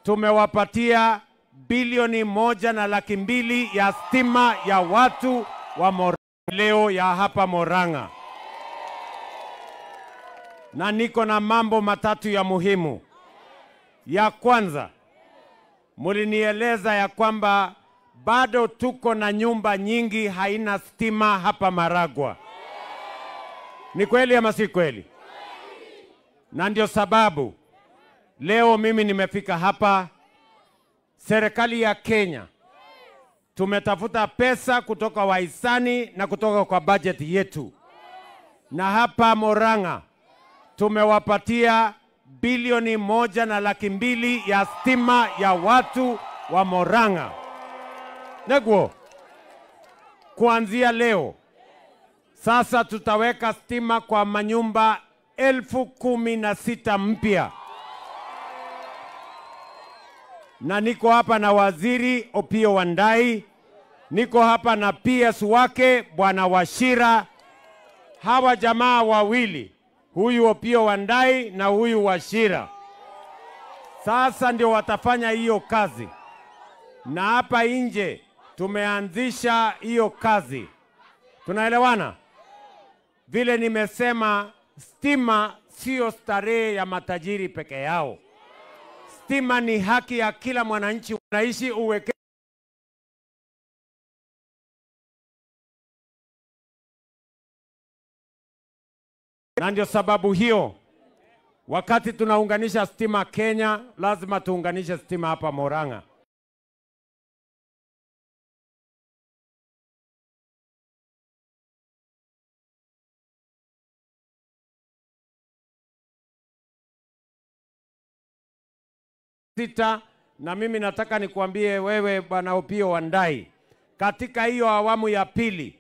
tumewapatia 1,200,000 ya stima ya watu wa Murang'a leo ya hapa Murang'a. Na niko na mambo matatu ya muhimu. Ya kwanza, mulinieleza ya kwamba bado tuko na nyumba nyingi haina stima hapa Maragua. Ni kweli ama si kweli? Na ndio sababu leo mimi nimefika hapa. Serikali ya Kenya tumetafuta pesa kutoka wahisani na kutoka kwa budget yetu. Na hapa Murang'a tumewapatia 1,200,000 ya stima ya watu wa Murang'a. Neguo, kuanzia leo sasa tutaweka stima kwa manyumba 16,000 mpya. Na niko hapa na Waziri Opiyo Wandayi, niko hapa na PS wake Bwana Wachira. Hawa jamaa wawili, huyu Opiyo Wandayi na huyu Wachira, sasa ndio watafanya hiyo kazi. Na hapa nje tumeanzisha hiyo kazi. Tunaelewana? Vile nimesema, stima sio starehe ya matajiri peke yao. Stima ni haki ya kila mwananchi. Unaishi uweke Na ndio sababu hiyo, wakati tunaunganisha stima Kenya, lazima tuunganishe stima hapa Murang'a. Sita, na mimi nataka nikuambie wewe Bwana Opiyo Wandayi, katika hiyo awamu ya pili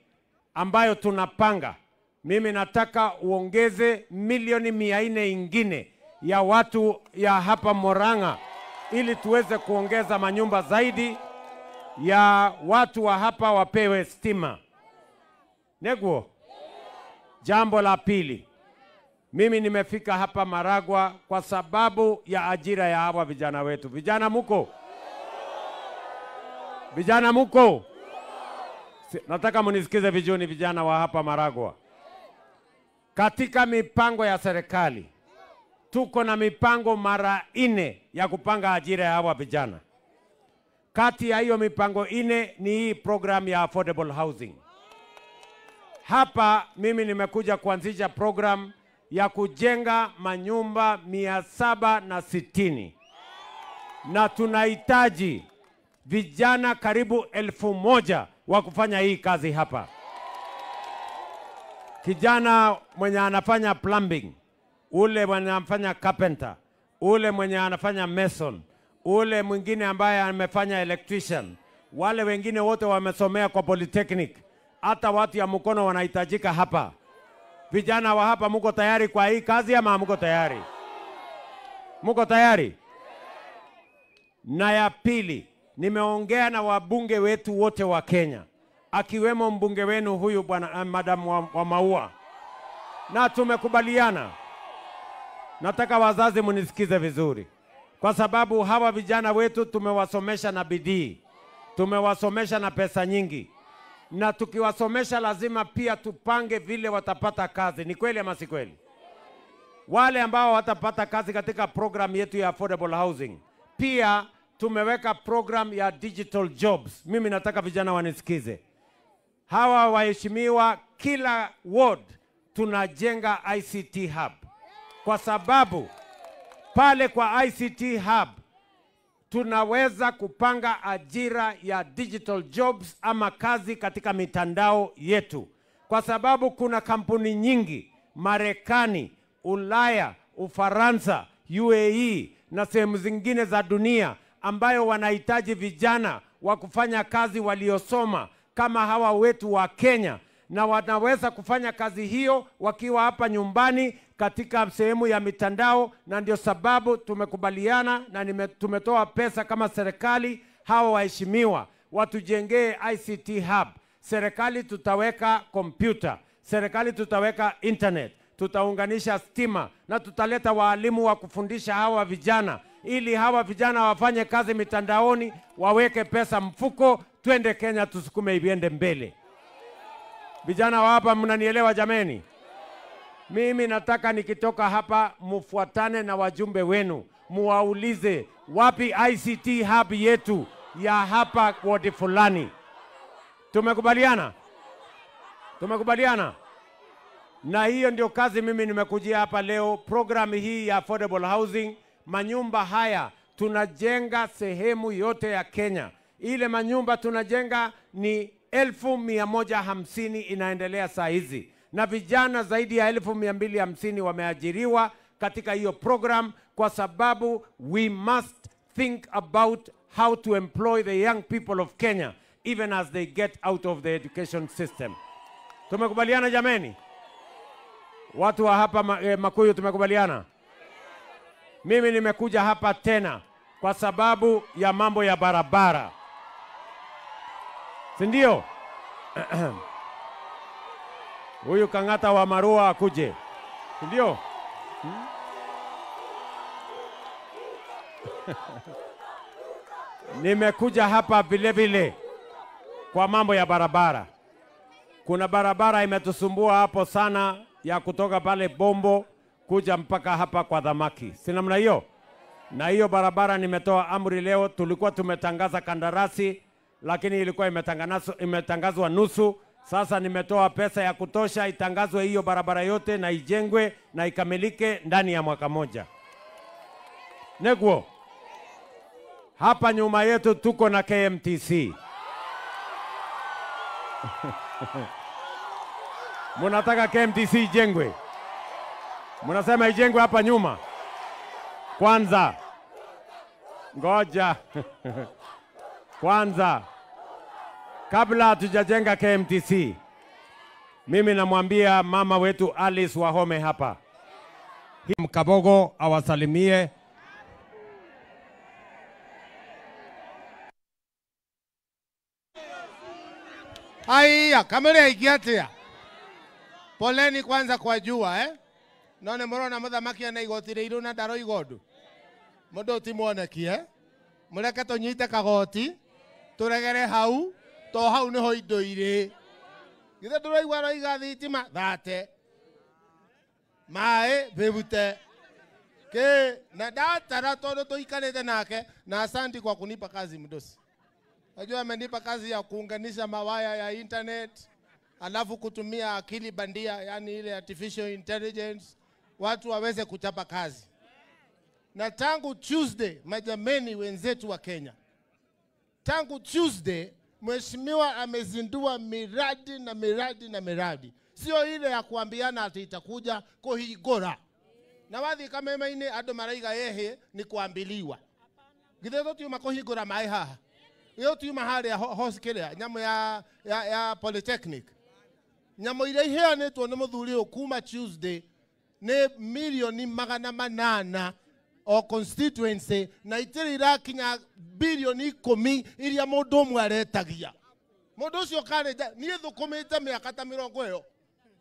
ambayo tunapanga, mimi nataka uongeze 400,000 ingine ya watu ya hapa Murang'a, ili tuweze kuongeza manyumba zaidi ya watu wa hapa wapewe stima. Neguo. Jambo la pili, mimi nimefika hapa Maragua kwa sababu ya ajira ya hawa vijana wetu. Vijana muko? Vijana muko? Nataka munisikize vizuri vijana wa hapa Maragua. Katika mipango ya serikali, tuko na mipango mara 4 ya kupanga ajira ya hawa vijana. Kati ya hiyo mipango 4 ni hii program ya affordable housing. Hapa mimi nimekuja kuanzisha program ya kujenga manyumba 760. Na tunahitaji vijana karibu 1,000 wa kufanya hii kazi hapa. Kijana mwenye anafanya plumbing, ule mwenye anafanya carpenter, ule mwenye anafanya mason, ule mwingine ambaye amefanya electrician, wale wengine wote wamesomea kwa polytechnic, hata watu ya mkono wanahitajika hapa. Vijana wa hapa muko tayari kwa hii kazi ama muko tayari? Muko tayari? Na ya pili, nimeongea na wabunge wetu wote wa Kenya, akiwemo mbunge wenu huyu bwana Madam wa Maua, na tumekubaliana. Nataka wazazi munisikize vizuri, kwa sababu hawa vijana wetu tumewasomesha na bidii, tumewasomesha na pesa nyingi, na tukiwasomesha lazima pia tupange vile watapata kazi. Ni kweli ama si kweli? Wale ambao watapata kazi katika program yetu ya affordable housing, pia tumeweka program ya digital jobs. Mimi nataka vijana wanisikize. Hawa waheshimiwa, kila ward tunajenga ICT hub. Kwa sababu pale kwa ICT hub tunaweza kupanga ajira ya digital jobs ama kazi katika mitandao yetu. Kwa sababu kuna kampuni nyingi Marekani, Ulaya, Ufaransa, UAE na sehemu zingine za dunia ambayo wanahitaji vijana wa kufanya kazi waliosoma kama hawa wetu wa Kenya, na wanaweza kufanya kazi hiyo wakiwa hapa nyumbani katika sehemu ya mitandao. Na ndio sababu tumekubaliana na tumetoa pesa kama serikali, hawa waheshimiwa watujengee ICT hub. Serikali tutaweka kompyuta, serikali tutaweka internet, tutaunganisha stima na tutaleta waalimu wa kufundisha hawa vijana ili hawa vijana wafanye kazi mitandaoni, waweke pesa mfuko, twende Kenya tusukume iende mbele. Vijana wa hapa mnanielewa jameni? Mimi nataka nikitoka hapa mufuatane na wajumbe wenu, muwaulize wapi ICT hub yetu ya hapa wodi fulani. Tumekubaliana? Tumekubaliana? Na hiyo ndio kazi mimi nimekujia hapa leo. Program hii ya affordable housing, manyumba haya tunajenga sehemu yote ya Kenya. Ile manyumba tunajenga ni 150,000 inaendelea saa hizi. Na vijana zaidi ya 250,000 wameajiriwa katika hiyo program, kwa sababu we must think about how to employ the young people of Kenya even as they get out of the education system. Tumekubaliana jameni? Watu wa hapa Makuyu tumekubaliana? Mimi nimekuja hapa tena kwa sababu ya mambo ya barabara. Si ndio? Huyu Kang'ata wa Marua akuje. Si ndio? Nimekuja hapa vile vile kwa mambo ya barabara. Kuna barabara imetusumbua hapo sana ya kutoka pale Bombo kuja mpaka hapa kwa Dhamaki. Si namna hiyo? Na hiyo barabara nimetoa amri leo. Tulikuwa tumetangaza kandarasi, lakini ilikuwa imetangazwa nusu. Sasa nimetoa pesa ya kutosha itangazwe hiyo barabara yote na ijengwe na ikamilike ndani ya mwaka moja. Neguo. Hapa nyuma yetu tuko na KMTC. Munataka KMTC ijengwe? Munasema ijengwe hapa nyuma? Kwanza ngoja. Kwanza kabla hatujajenga KMTC, mimi namwambia mama wetu Alice Wahome hapa Mkabogo awasalimie. Haya, kamera ikiatia. Poleni kwanza kwa jua, eh? None morona muthamaki ana igoti riiru na ndaro igondu. Mundu ti mwoneki, eh? Mureke tunyite kagoti, turegere hau, to hau niho indo iri. Githe nduraigua aroiga thitima thate. Maĩ bebute. Ke na datara tondu tuikarite nake na asanti kwa kunipa kazi mdosi. Najua amenipa kazi ya kuunganisha mawaya ya internet, alafu kutumia akili bandia, yani ile artificial intelligence, watu waweze kuchapa kazi. Na tangu Tuesday, majameni wenzetu wa Kenya, tangu Tuesday, mheshimiwa amezindua miradi na miradi na miradi. Sio ile ya kuambiana ati itakuja kuhigora. Na wathi kama ine ado maraiga yehe ni kuambiliwa. Githe tutiuma kuhigora mai haha. Iyo tiuma haria hosikire nyamu ya Polytechnic. Nyamu iria iheanĩtwo nĩ mũthuri ũyũ kuma Tuesday nĩ milioni 800 o constituency, na itirĩ irakinya bilioni 10 iria mũndũ ũmwe aretagia. Mũndũ ũcio karĩ niĩ thũkũmĩte mĩaka ta 20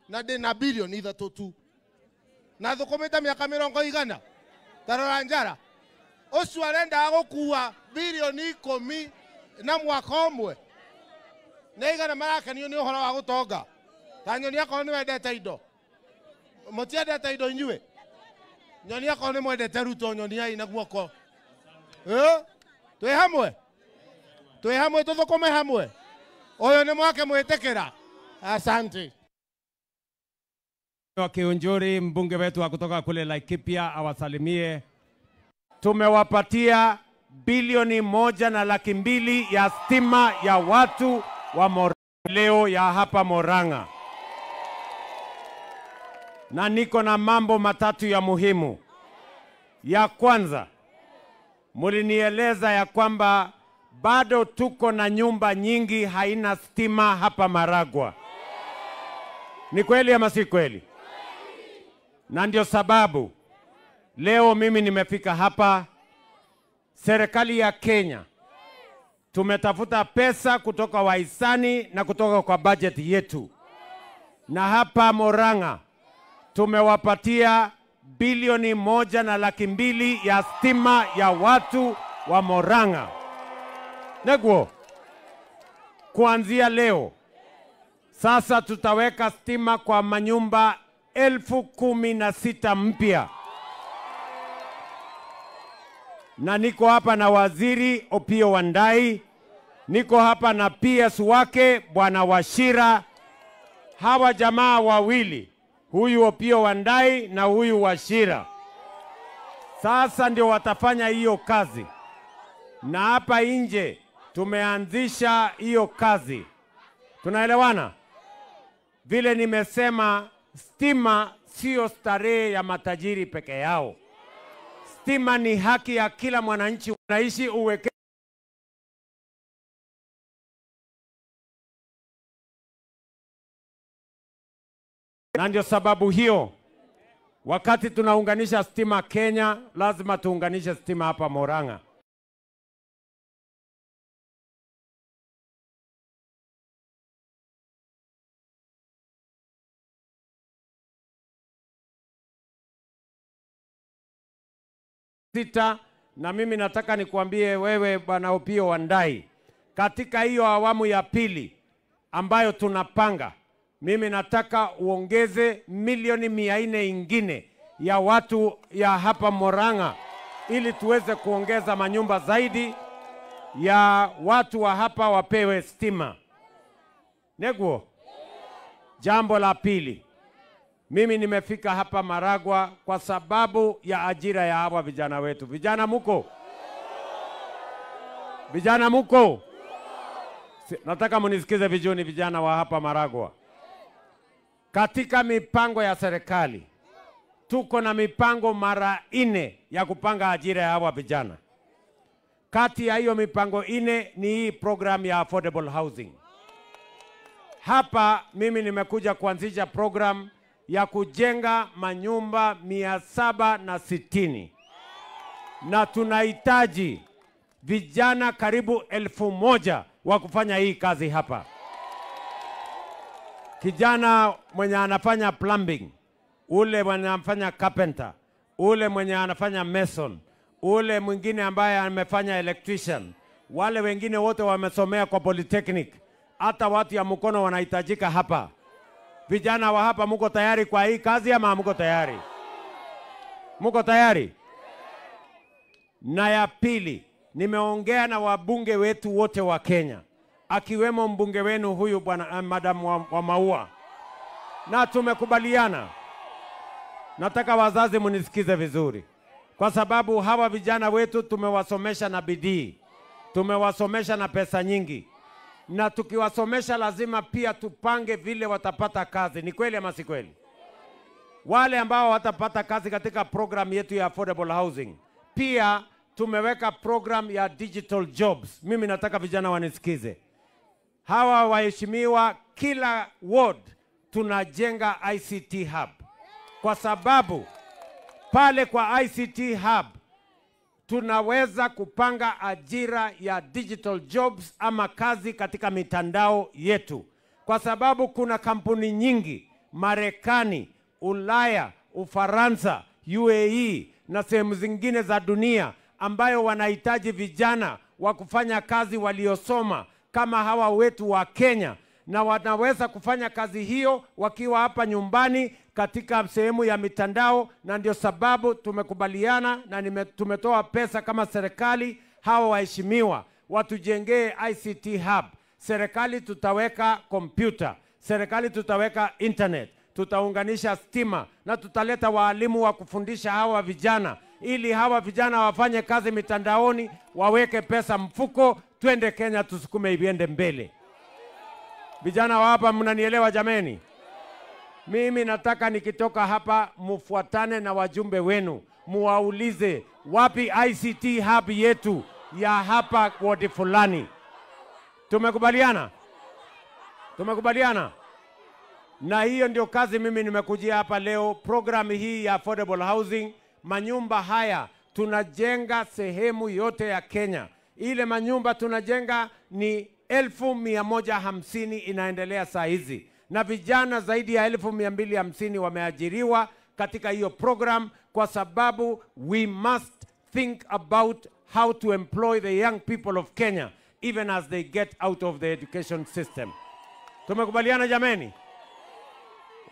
na ndĩna bilioni 3 tu. Na thũkũmĩte mĩaka 100 tarora njara. Ũcio arendaga gũkua bilioni 10 na mwaka ũmwe. Nĩ igana marakenio nĩ ũhoro wa gũtonga. Ta nyoni akorwo nĩ wendete indo. Mũtiendete indo inyuĩ? Nyoni akorwo nĩ mwendete Ruto, nyoniai na guoko. Twĩ hamwe? Twĩ hamwe tũthũkũme hamwe? Ũyũ nĩ mwake mwĩtĩkĩra. Asante. Wa Kiunjuri, mbunge wetu wa kutoka kule Laikipia, awasalimie. Tumewapatia bilioni 1.2 ya stima ya watu wa leo ya hapa Murang'a. Na niko na mambo matatu ya muhimu. Ya kwanza, mulinieleza ya kwamba bado tuko na nyumba nyingi haina stima hapa Maragua. Ni kweli ama si kweli? Na ndio sababu leo mimi nimefika hapa. Serikali ya Kenya tumetafuta pesa kutoka wahisani na kutoka kwa budget yetu. Na hapa Murang'a tumewapatia 1,200,000 ya stima ya watu wa Murang'a. Neguo, kuanzia leo sasa tutaweka stima kwa manyumba 16,000 mpya. Na niko hapa na Waziri Opiyo Wandayi, niko hapa na PS wake Bwana Wachira. Hawa jamaa wawili, huyu Opiyo Wandayi na huyu Wachira, sasa ndio watafanya hiyo kazi. Na hapa nje tumeanzisha hiyo kazi. Tunaelewana? Vile nimesema, stima sio starehe ya matajiri peke yao. Stima ni haki ya kila mwananchi. Unaishi uweke Na ndio sababu hiyo, wakati tunaunganisha stima Kenya, lazima tuunganishe stima hapa Murang'a. Na mimi nataka nikuambie wewe Bwana Opiyo Wandayi, katika hiyo awamu ya pili ambayo tunapanga, mimi nataka uongeze 400,000,000 ingine ya watu ya hapa Murang'a, ili tuweze kuongeza manyumba zaidi ya watu wa hapa wapewe stima. Neguo. Jambo la pili, mimi nimefika hapa Maragua kwa sababu ya ajira ya hawa vijana wetu. Vijana muko? Vijana muko? Nataka munisikize vizuri vijana wa hapa Maragua. Katika mipango ya serikali, tuko na mipango mara 4 ya kupanga ajira ya hawa vijana. Kati ya hiyo mipango 4 ni hii program ya affordable housing. Hapa mimi nimekuja kuanzisha program ya kujenga manyumba 760. Na tunahitaji vijana karibu 1,000 wa kufanya hii kazi hapa. Kijana mwenye anafanya plumbing, ule mwenye anafanya carpenter, ule mwenye anafanya mason, ule mwingine ambaye amefanya electrician, wale wengine wote wamesomea kwa polytechnic, hata watu ya mkono wanahitajika hapa. Vijana wa hapa muko tayari kwa hii kazi ama muko tayari? Muko tayari? Na ya pili, nimeongea na wabunge wetu wote wa Kenya, akiwemo mbunge wenu huyu bwana Madam wa Maua, na tumekubaliana. Nataka wazazi munisikize vizuri, kwa sababu hawa vijana wetu tumewasomesha na bidii, tumewasomesha na pesa nyingi, na tukiwasomesha lazima pia tupange vile watapata kazi. Ni kweli ama si kweli? Wale ambao watapata kazi katika program yetu ya affordable housing, pia tumeweka program ya digital jobs. Mimi nataka vijana wanisikize. Hawa waheshimiwa, kila ward tunajenga ICT hub. Kwa sababu pale kwa ICT hub tunaweza kupanga ajira ya digital jobs ama kazi katika mitandao yetu. Kwa sababu kuna kampuni nyingi Marekani, Ulaya, Ufaransa, UAE na sehemu zingine za dunia ambayo wanahitaji vijana wa kufanya kazi waliosoma kama hawa wetu wa Kenya, na wanaweza kufanya kazi hiyo wakiwa hapa nyumbani katika sehemu ya mitandao. Na ndio sababu tumekubaliana na tumetoa pesa kama serikali, hawa waheshimiwa watujengee ICT hub. Serikali tutaweka kompyuta, serikali tutaweka internet, tutaunganisha stima na tutaleta walimu wa kufundisha hawa vijana, ili hawa vijana wafanye kazi mitandaoni, waweke pesa mfuko, twende Kenya tusukume iende mbele. Vijana wa hapa mnanielewa jameni? Mimi nataka nikitoka hapa mufuatane na wajumbe wenu, muwaulize wapi ICT hub yetu ya hapa ward fulani. Tumekubaliana? Tumekubaliana? Na hiyo ndio kazi mimi nimekujia hapa leo, program hii ya affordable housing. Manyumba haya tunajenga sehemu yote ya Kenya. Ile manyumba tunajenga ni 150,000 inaendelea saa hizi, na vijana zaidi ya 250,000 wameajiriwa katika hiyo program, kwa sababu we must think about how to employ the young people of Kenya even as they get out of the education system. Tumekubaliana jameni?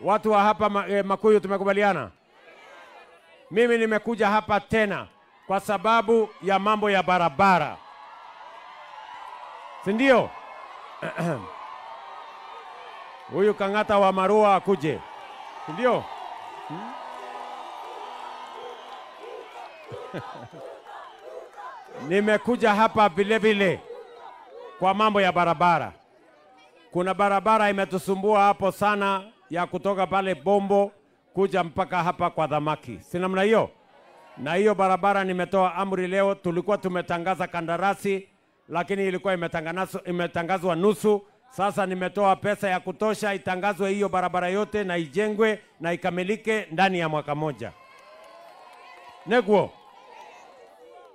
Watu wa hapa Makuyu tumekubaliana? Mimi nimekuja hapa tena kwa sababu ya mambo ya barabara. Si ndio? Huyu Kang'ata wa Marua akuje. Si ndio? Nimekuja hapa vile vile kwa mambo ya barabara. Kuna barabara imetusumbua hapo sana ya kutoka pale Bombo kuja mpaka hapa kwa Dhamaki. Si namna hiyo? Na hiyo barabara nimetoa amri leo. Tulikuwa tumetangaza kandarasi, lakini ilikuwa imetangazwa nusu. Sasa nimetoa pesa ya kutosha itangazwe hiyo barabara yote na ijengwe na ikamilike ndani ya mwaka moja. Neguo.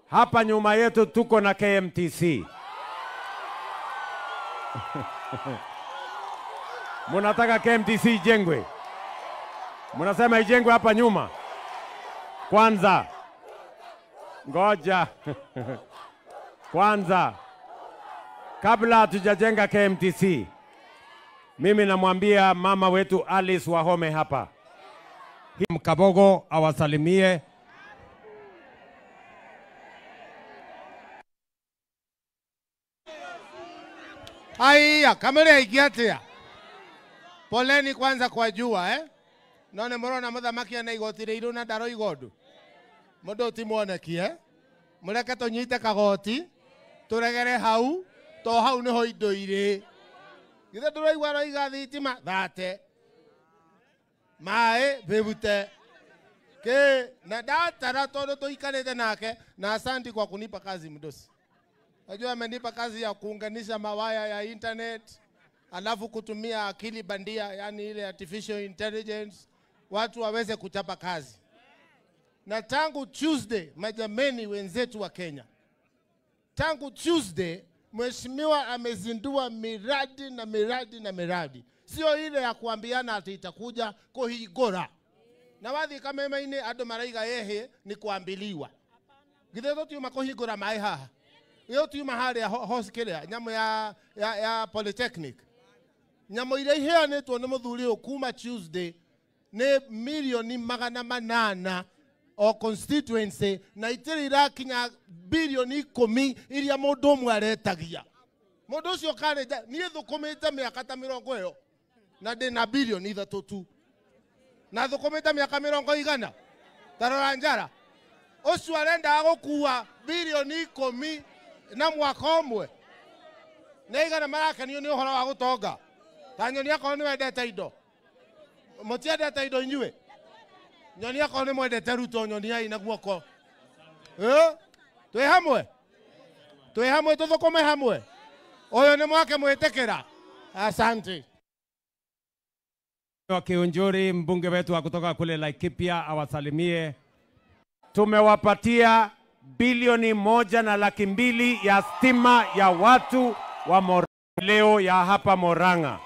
Hapa nyuma yetu tuko na KMTC. Munataka KMTC ijengwe? Munasema ijengwe hapa nyuma? Kwanza ngoja. Kwanza kabla hatujajenga KMTC, mimi namwambia mama wetu Alice Wahome hapa, Mkabogo awasalimie. Haya, kamera ikiatia. Poleni kwanza kwa jua, eh? None morona muthamaki ana igoti riru na ndaro igondu. Mundu ti mwoneki, eh? Mureke tunyite kagoti, turegere hau, to hau niho indo iri. Githe nduraigua roiga thitima thate. Mae bebute. Ke na datara tondu tuikarite nake na asanti kwa kunipa kazi mdosi. Najua amenipa kazi ya kuunganisha mawaya ya internet, alafu kutumia akili bandia, yani ile artificial intelligence, watu waweze kuchapa kazi. Na tangu Tuesday, majameni wenzetu wa Kenya, tangu Tuesday, mheshimiwa amezindua miradi na miradi na miradi. Sio ile ya kuambiana ati itakuja kuhigora. Na wathi kama ine ado maraiga yehe ni kuambiliwa. Githe tiuma kuhigora mai haha. Iyo tiuma haria hosikire nyamu ya Polytechnic. Nyamu ira iheanĩtwo nĩ mũthuri ũyũ kuma Tuesday nĩ milioni 800 o constituency na itirĩ irakinya bilioni 10 iria mũndũ ũmwe aretagia. Mũndũ ũcio karĩ niĩ thũkũmĩte mĩaka ta 20 ĩyo na ndĩna bilioni 3 tu. Na thũkũmĩte mĩaka 100 tarora njara. Ũcio arendaga gũkua bilioni 10 na mwaka ũmwe. Nĩ igana marakenio nĩ ũhoro wa gũtonga. Ta nyoni akorwo nĩ wendete indo. Mũtiendete indo inyuĩ? Nyoni akorwo nĩ mwendete Ruto, nyoniai na guoko. Twĩ hamwe? Twĩ hamwe tũthũkũme hamwe? Ũyũ nĩ mwake mwĩtĩkĩra. Asante. Wa Kiunjuri, mbunge wetu wa kutoka kule Laikipia, awasalimie. Tumewapatia bilioni 1.2 ya stima ya watu wa Murang'a leo ya hapa Murang'a.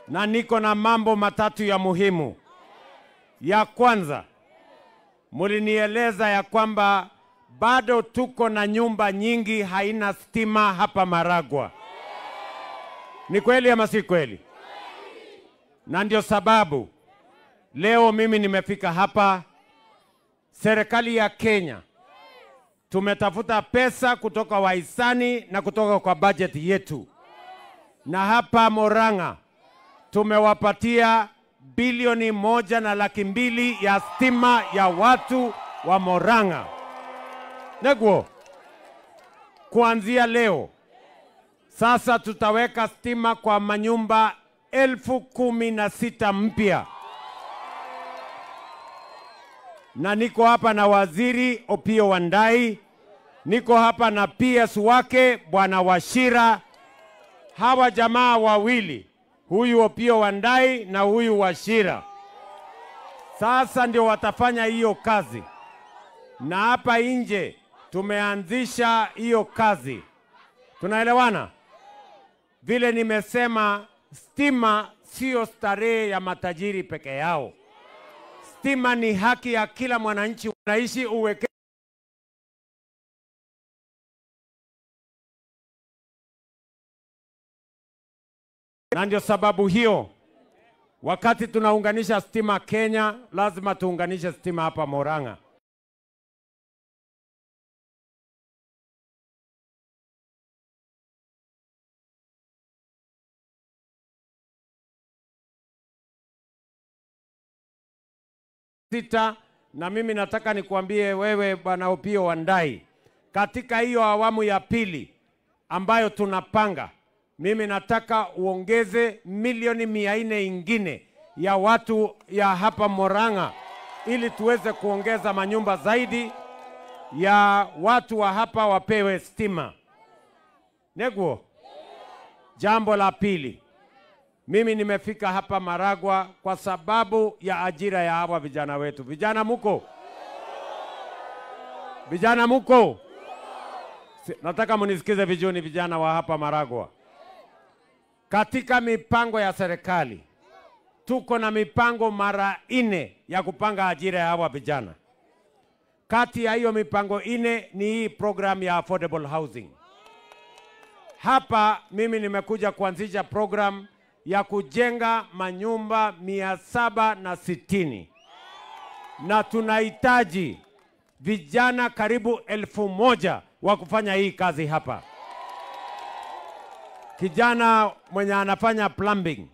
Na niko na mambo matatu ya muhimu. Ya kwanza, mulinieleza ya kwamba bado tuko na nyumba nyingi haina stima hapa Maragua. Ni kweli ama si kweli? Na ndio sababu leo mimi nimefika hapa. Serikali ya Kenya tumetafuta pesa kutoka wahisani na kutoka kwa budget yetu. Na hapa Murang'a tumewapatia bilioni 1.2 ya stima ya watu wa Murang'a. Neguo, kuanzia leo sasa tutaweka stima kwa manyumba 16,000 mpya. Na niko hapa na Waziri Opiyo Wandayi, niko hapa na PS wake Bwana Wachira. Hawa jamaa wawili, huyu Opiyo Wandayi na huyu Wachira, sasa ndio watafanya hiyo kazi. Na hapa nje tumeanzisha hiyo kazi. Tunaelewana? Vile nimesema, stima sio starehe ya matajiri peke yao. Stima ni haki ya kila mwananchi unaishi uweke. Na ndio sababu hiyo, wakati tunaunganisha stima Kenya, lazima tuunganishe stima hapa Murang'a. Sita, na mimi nataka nikuambie wewe Bwana Opiyo Wandayi, katika hiyo awamu ya pili ambayo tunapanga, mimi nataka uongeze milioni 400 ingine ya watu ya hapa Murang'a ili tuweze kuongeza manyumba zaidi ya watu wa hapa wapewe stima. Neguo. Jambo la pili, mimi nimefika hapa Maragua kwa sababu ya ajira ya hawa vijana wetu. Vijana muko? Vijana muko? Nataka munisikize vijuni vijana wa hapa Maragua. Katika mipango ya serikali, tuko na mipango mara 4 ya kupanga ajira ya hawa vijana. Kati ya hiyo mipango 4 ni hii program ya affordable housing. Hapa mimi nimekuja kuanzisha program ya kujenga manyumba 760. Na tunahitaji vijana karibu 1000 wa kufanya hii kazi hapa. Kijana mwenye anafanya plumbing,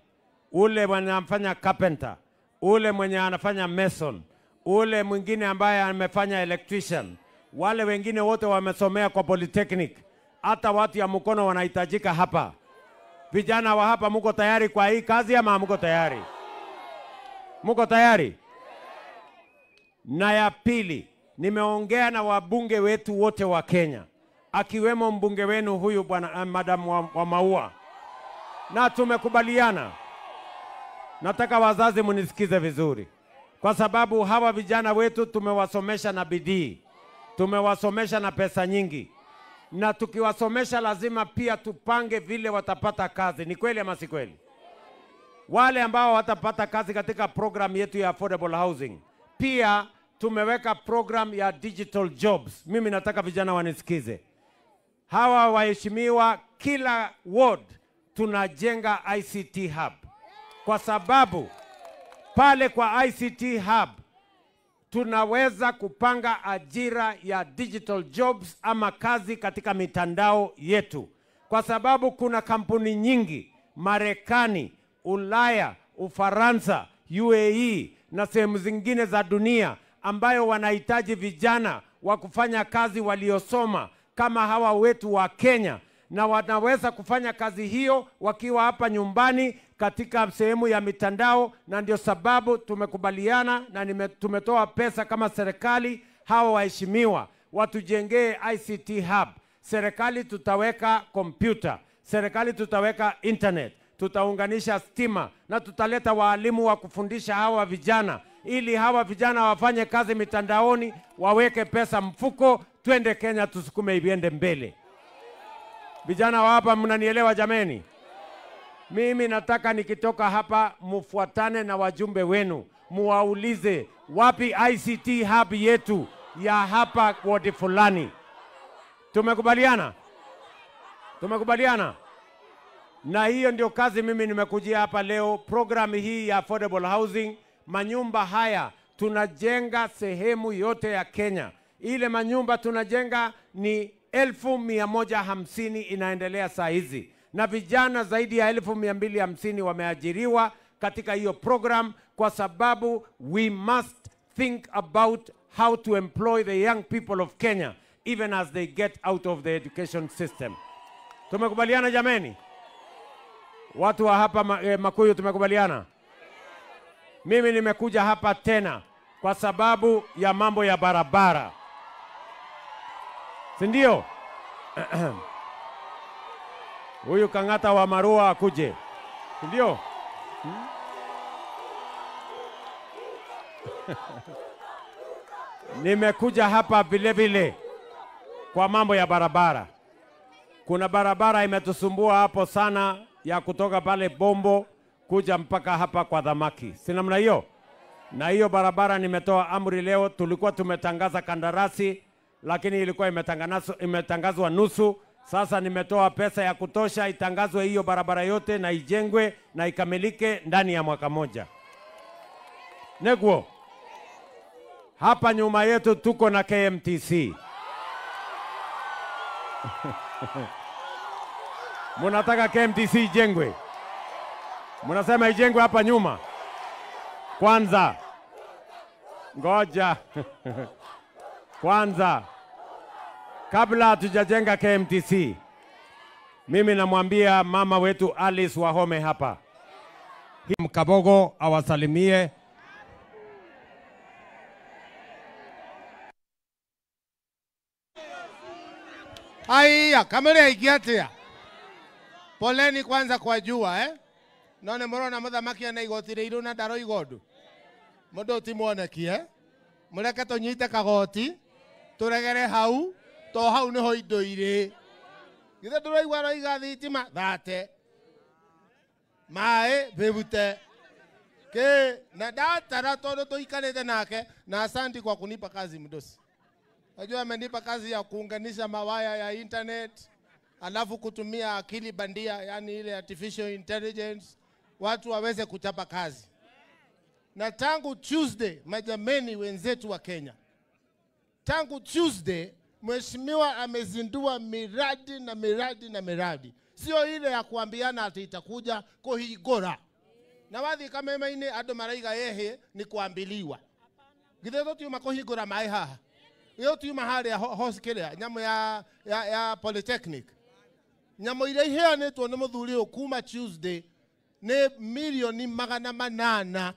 ule mwenye anafanya carpenter, ule mwenye anafanya mason, ule mwingine ambaye amefanya electrician, wale wengine wote wamesomea kwa polytechnic, hata watu ya mkono wanahitajika hapa. Vijana wa hapa muko tayari kwa hii kazi ama muko tayari? Muko tayari? Na ya pili, nimeongea na wabunge wetu wote wa Kenya, akiwemo mbunge wenu huyu bwana Madam wa Maua, na tumekubaliana. Nataka wazazi munisikize vizuri, kwa sababu hawa vijana wetu tumewasomesha na bidii, tumewasomesha na pesa nyingi, na tukiwasomesha lazima pia tupange vile watapata kazi. Ni kweli ama si kweli? Wale ambao watapata kazi katika program yetu ya affordable housing, pia tumeweka program ya digital jobs. Mimi nataka vijana wanisikize. Hawa waheshimiwa, kila ward tunajenga ICT hub. Kwa sababu pale kwa ICT hub tunaweza kupanga ajira ya digital jobs ama kazi katika mitandao yetu. Kwa sababu kuna kampuni nyingi Marekani, Ulaya, Ufaransa, UAE na sehemu zingine za dunia ambayo wanahitaji vijana wa kufanya kazi waliosoma kama hawa wetu wa Kenya, na wanaweza kufanya kazi hiyo wakiwa hapa nyumbani katika sehemu ya mitandao. Na ndio sababu tumekubaliana na tumetoa pesa kama serikali, hawa waheshimiwa watujengee ICT hub. Serikali tutaweka kompyuta, serikali tutaweka internet, tutaunganisha stima na tutaleta walimu wa kufundisha hawa vijana ili hawa vijana wafanye kazi mitandaoni, waweke pesa mfuko, twende Kenya tusukume iende mbele. Vijana wa hapa mnanielewa jameni? Mimi nataka nikitoka hapa mufuatane na wajumbe wenu, muwaulize wapi ICT hub yetu ya hapa ward fulani. Tumekubaliana? Tumekubaliana? Na hiyo ndio kazi mimi nimekujia hapa leo, program hii ya affordable housing. Manyumba haya tunajenga sehemu yote ya Kenya. Ile manyumba tunajenga ni 150,000 inaendelea saa hizi, na vijana zaidi ya 250,000 wameajiriwa katika hiyo program, kwa sababu we must think about how to employ the young people of Kenya even as they get out of the education system. Tumekubaliana jameni? Watu wa hapa Makuyu tumekubaliana? Mimi nimekuja hapa tena kwa sababu ya mambo ya barabara. Si ndio? Huyu Kang'ata wa Marua akuje. Si ndio? Nimekuja hapa vile vile kwa mambo ya barabara. Kuna barabara imetusumbua hapo sana ya kutoka pale Bombo kuja mpaka hapa kwa Dhamaki. Si namna hiyo? Na hiyo barabara nimetoa amri leo. Tulikuwa tumetangaza kandarasi lakini ilikuwa imetangazwa nusu. Sasa nimetoa pesa ya kutosha itangazwe hiyo barabara yote na ijengwe na ikamilike ndani ya mwaka moja. Neguo. Hapa nyuma yetu tuko na KMTC. Munataka KMTC ijengwe? Munasema ijengwe hapa nyuma? Kwanza ngoja. Kwanza kabla hatujajenga KMTC, mimi namwambia mama wetu Alice Wahome hapa Mkabogo awasalimie. Haya, kamera ikiatia. Poleni kwanza kwa jua None murona muthamaki ana igoti riiru na ndaro igondu. Mundu ti mwoneki Mureke tunyite kagoti, turegere hau, to hau niho indo iri. Githe nduraigua aroiga thitima 30. Maĩ 50. Ke na ndatara tondu tuikarite nake na asanti kwa kunipa kazi mdosi. Najua amenipa kazi ya kuunganisha mawaya ya internet, alafu kutumia akili bandia, yani ile artificial intelligence, watu waweze kuchapa kazi. Na tangu Tuesday, majameni wenzetu wa Kenya, tangu Tuesday, mheshimiwa amezindua miradi na miradi na miradi. Sio ile ya kuambiana ati itakuja kuhigora. Na wathi kameme-ini andu maraiga yehe ni kuambiliwa. Githe tutiuma kuhingura mai haha. Iyo tiuma haria hospital nyamu ya Polytechnic. Nyamu iria iheanĩtwo nĩ mũthuri ũyũ kuma Tuesday nĩ milioni 800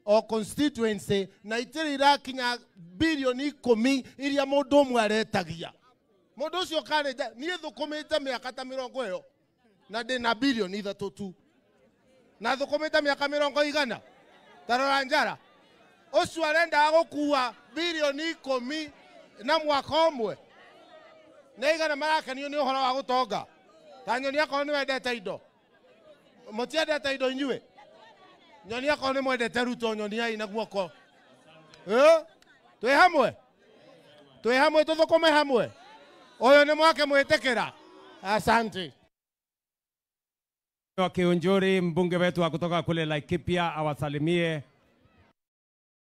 o constituency na itirĩ irakinya bilioni 10 iria mũndũ ũmwe aretagia. Mũndũ ũcio karĩ niĩ thũkũmĩte mĩaka ta 20 ĩyo na ndĩna bilioni 3 tu. Na thũkũmĩte mĩaka 100 tarora njara. Ũcio arendaga gũkua bilioni 10 na mwaka ũmwe. Nĩ igana marakenio nĩ ũhoro wa gũtonga. Ta nyoni akorwo nĩ wendete indo. Mũtiendete indo inyuĩ? Nyoni akorwo nĩ mwendete Ruto, nyoniai na guoko. Twĩ hamwe? Twĩ hamwe tũthũkũme hamwe? Ũyũ nĩ mwake mwĩtĩkĩra. Asante. Wa Kiunjuri, mbunge wetu wa kutoka kule Laikipia, awasalimie.